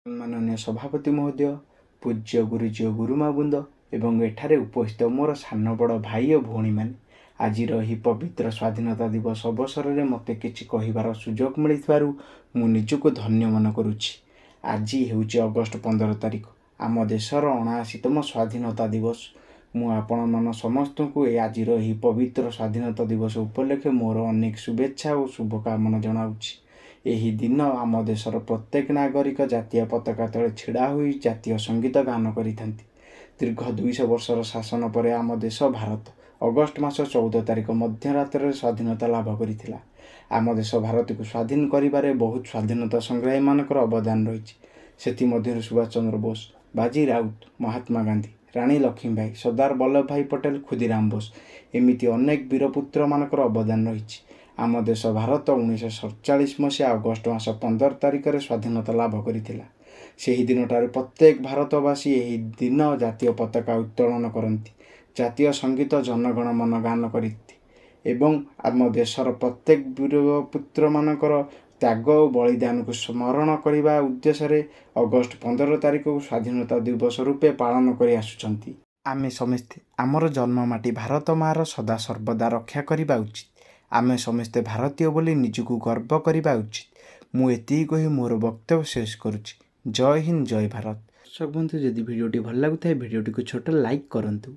ସମ୍ମାନନୀୟ ସଭାପତି ମହୋଦୟ, ପୂଜ୍ୟ ଗୁରୁଜୀ ଓ ଗୁରୁମା ବୃନ୍ଦ ଏବଂ ଏଠାରେ ଉପସ୍ଥିତ ମୋର ସାନ ବଡ଼ ଭାଇ ଓ ଭଉଣୀମାନେ, ଆଜିର ଏହି ପବିତ୍ର ସ୍ୱାଧୀନତା ଦିବସ ଅବସରରେ ମୋତେ କିଛି କହିବାର ସୁଯୋଗ ମିଳିଥିବାରୁ ମୁଁ ନିଜକୁ ଧନ୍ୟ ମନେ କରୁଛି। ଆଜି ହେଉଛି ଅଗଷ୍ଟ 15 ତାରିଖ, ଆମ ଦେଶର 79ତମ ସ୍ୱାଧୀନତା ଦିବସ। ମୁଁ ଆପଣମାନ ସମସ୍ତଙ୍କୁ ଏ ଆଜିର ଏହି ପବିତ୍ର ସ୍ୱାଧୀନତା ଦିବସ ଉପଲକ୍ଷେ ମୋର ଅନେକ ଶୁଭେଚ୍ଛା ଓ ଶୁଭକାମନା ଜଣାଉଛି। ଏହି ଦିନ ଆମ ଦେଶର ପ୍ରତ୍ୟେକ ନାଗରିକ ଜାତୀୟ ପତାକା ତଳେ ଛିଡ଼ା ହୋଇ ଜାତୀୟ ସଙ୍ଗୀତ ଗାନ କରିଥାନ୍ତି। ଦୀର୍ଘ 200 ବର୍ଷର ଶାସନ ପରେ ଆମ ଦେଶ ଭାରତ ଅଗଷ୍ଟ ମାସ 14 ତାରିଖ ମଧ୍ୟରାତ୍ରରେ ସ୍ୱାଧୀନତା ଲାଭ କରିଥିଲା। ଆମ ଦେଶ ଭାରତକୁ ସ୍ୱାଧୀନ କରିବାରେ ବହୁତ ସ୍ୱାଧୀନତା ସଂଗ୍ରାମୀମାନଙ୍କର ଅବଦାନ ରହିଛି। ସେଥିମଧ୍ୟରୁ ସୁଭାଷ ଚନ୍ଦ୍ର ବୋଷ, ବାଜି ରାଉତ, ମହାତ୍ମା ଗାନ୍ଧୀ, ରାଣୀ ଲକ୍ଷ୍ମୀବାଇ, ସର୍ଦ୍ଦାର ବଲ୍ଲଭ ଭାଇ ପଟେଲ, ଖୁଦିରାମ ବୋଷ, ଏମିତି ଅନେକ ବୀରପୁତ୍ରମାନଙ୍କର ଅବଦାନ ରହିଛି। ଆମ ଦେଶ ଭାରତ 1947 ମସିହା ଅଗଷ୍ଟ ମାସ 15 ତାରିଖରେ ସ୍ୱାଧୀନତା ଲାଭ କରିଥିଲା। ସେହି ଦିନଠାରୁ ପ୍ରତ୍ୟେକ ଭାରତବାସୀ ଏହି ଦିନ ଜାତୀୟ ପତାକା ଉତ୍ତୋଳନ କରନ୍ତି, ଜାତୀୟ ସଙ୍ଗୀତ ଜନଗଣ ମନ ଗାନ କରନ୍ତି ଏବଂ ଆମ ଦେଶର ପ୍ରତ୍ୟେକ ବୀରପୁତ୍ରମାନଙ୍କର ତ୍ୟାଗ ଓ ବଳିଦାନକୁ ସ୍ମରଣ କରିବା ଉଦ୍ଦେଶ୍ୟରେ ଅଗଷ୍ଟ 15 ତାରିଖକୁ ସ୍ୱାଧୀନତା ଦିବସ ରୂପେ ପାଳନ କରି ଆସୁଛନ୍ତି। ଆମେ ସମସ୍ତେ ଆମର ଜନ୍ମମାଟି ଭାରତ ମାଆର ସଦା ସର୍ବଦା ରକ୍ଷା କରିବା ଉଚିତ। ଆମେ ସମସ୍ତେ ଭାରତୀୟ ବୋଲି ନିଜକୁ ଗର୍ବ କରିବା ଉଚିତ। ମୁଁ ଏତିକି କହି ମୋର ବକ୍ତବ୍ୟ ଶେଷ କରୁଛି। ଜୟ ହିନ୍ଦ, ଜୟ ଭାରତ। ଦର୍ଶକ ବନ୍ଧୁ, ଯଦି ଭିଡ଼ିଓଟି ଭଲ ଲାଗୁଥାଏ, ଭିଡ଼ିଓଟିକୁ ଛୋଟ ଲାଇକ୍ କରନ୍ତୁ।